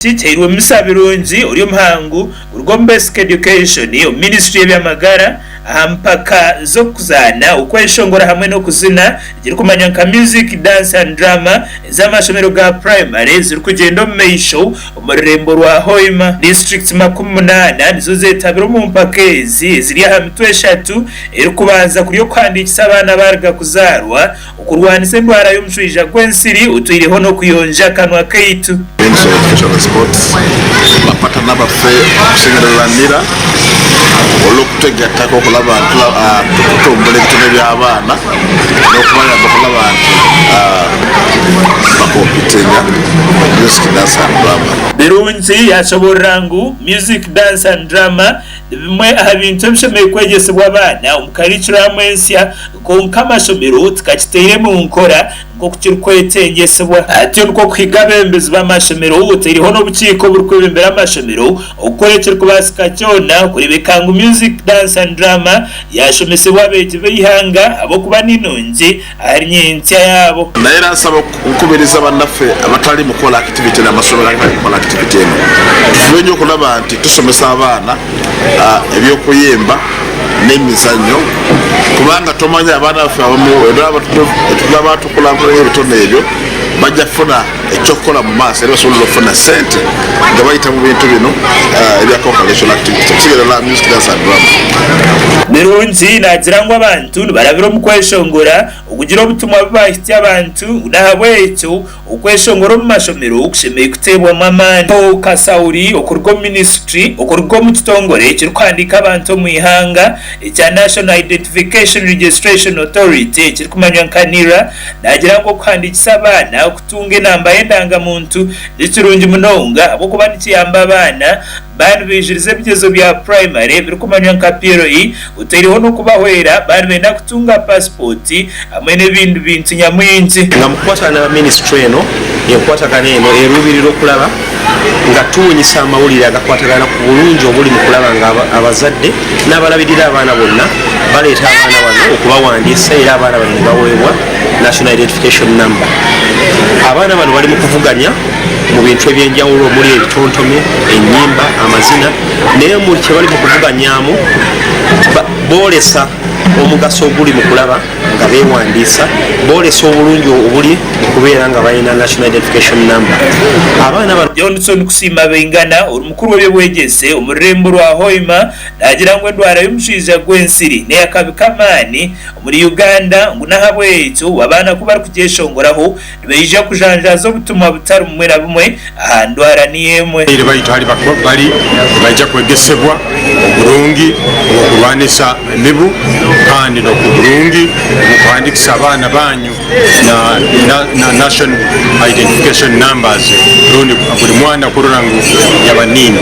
Kiteirwe Musa Birungi ori omuhangu kuruga omu Basic Education omu minisitule y'eby'amagara aha mpaka z'okuzaana, okweshongora hamwe n'okuzina ekirikumanywa nka Music, Dance and Drama ez'amashomero ga purayimare zirikugyenda omu maisho omu rurembo rwa Hoima. Disiturikiti 80 nizo zetabire omu mpaka ezi eziri aha mitwe eshatu erikubanza kuri okuhandiikisa abaana abaruga kuzaarwa, Okurwanisa endwara y'omushwija gw'ensiri otwireho n'okuyonja akanwa kaitu. Ministry of Education and Sports bapatana baffe okusingira nira olw'okutegatako okulaba nti tutumbula ebitone by'abaana n'okubayamba okulaba nti bakompitinga mu music, dance and drama. Birungi yashoborora ngu Music, Dance and Drama ni bimwe aha bintu ebishemereire kwegyesibwa abaana omu karikuramu ensya Kwonka amashomero tikakitaire mu nkora nk'oku kirikwetengyesibwa. Atyo nikwo kuhiga abeebembezi b'amashomero otaireho n'obukiiko oburikwebembera amashomero okukora ekirikubaasika kyona kureebeka ngu Music, Dance and Drama yaashomesibwa abeegi b'eihanga ahabw'okuba ni nungi ahari nyentsya yaabo. Naye era nsaba nkubiriza bannaffe abatali mu kukola activity eno, amasomero agatali kukola activity eno, tufube nyo okulaba nti tusomesa abaana eby'okuyimba n'emizanyo kubanga tomanya abaana baffe abamu bwetunaaba tukulankulanya ebitone ebyo bajja kufuna eky'okukola mu maaso era basobole n'okufuna sente nga bayita mu bintu bino ebya co-curricular activities okusingira ddala music, dance and drama. Birungi naagira ngu abantu nibarabira omu kweshongora okugira obutumwa bu baahitsya abantu ngu n'ahabw'ekyo Okweshongora omu mashomero kushemereire kuteebwamu amaani. Paul Kasauri okuruga omu minisitule okuruga omu kitongore ekirikuhandiika abantu omu ihanga ekya National Identification Registration Authority ekirikumanywa nka NIRA naagira ngu okuhandiikisa abaana kutunga enamba y'endanga-muntu ni kirungi munonga ahabw'okuba nikiyamba abaana Baaba nibaijuriza ebigyezo bya purayimare ebirikumanywa nka PLE, otaireho n'okubahwera baaba nibenda kutunga pasipooti hamwe n'ebindi bintu nyamwingi. Nga mukukwatagana na minisitule eno, enkwatagana eno eruubirira okulaba nga tubunyisa amawulire agakwatagana ku bulungi obuli mu kulaba nga abazadde n'abalabirira abaana bonna baleeta abaana bano okubawandiisa era abaana bano ne baweebwa National Identification Number. Abaana bano bali mu kuvuganya mu bintu eby'enjawulo omuli ebitontome, ennyimba, amazina naye mu kye bali mu kuvuganyaamu boolesa omugaso oguli mu kulaba nga beewandiisa, boolesa obulungi obuli mu kubeera nga balina National Identification Number. Abaana bano. Johnson Kusiima Baingana ori mukuru w'eby'obwegyese omu rurembo rwa Hoima naagira ngu endwara y'omushaija gw'ensiri n'eyakabi k'amaani omuri Uganda ngu n'ahabw'ekyo abaana ku barikugyeshongoraho Nibaija kujanjaaza obutumwa butari bumwe na bumwe aha ndwara niyo emwe. Abazaire baitu hali bakuba bali nibaija kwegesebwa oburungi obw'okurwanisa emibu kandi n'oburungi obw'okuhandikisa abaana banyu na Nation Identification Numbers rundi buli mwana kurora ngu yaba NIN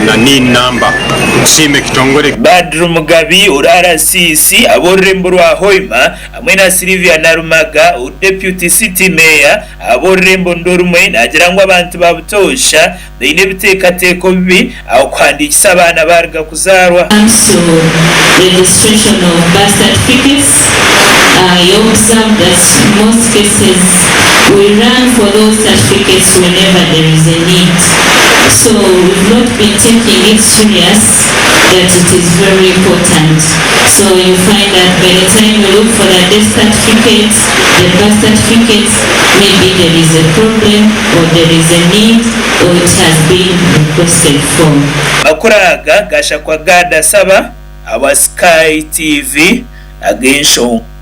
na NIN number. Tukusiima ekitongore. Badru Mugabi ori RCC ab'orurembo rwa Hoima Hamwe na Sylvia Narumaga, Deputy City Mayor ahabw'orurembo nirwo rumwe naagira ngu abantu ba butoosha baine ebiteekateeko bibi aha kuhandiikisa abaana baaruga kuzaarwa. comes to registration of birth certificates, you observe that most cases we run for those certificates whenever there is a need. So we've not been taking it serious that it is very important. So you find that by the time you look for the death certificate, the birth certificate, maybe there is a problem or there is a need or it has been requested for. Amakuru aga gashakwa Gad Asaba ahabwa Sky TV ag'enshonga.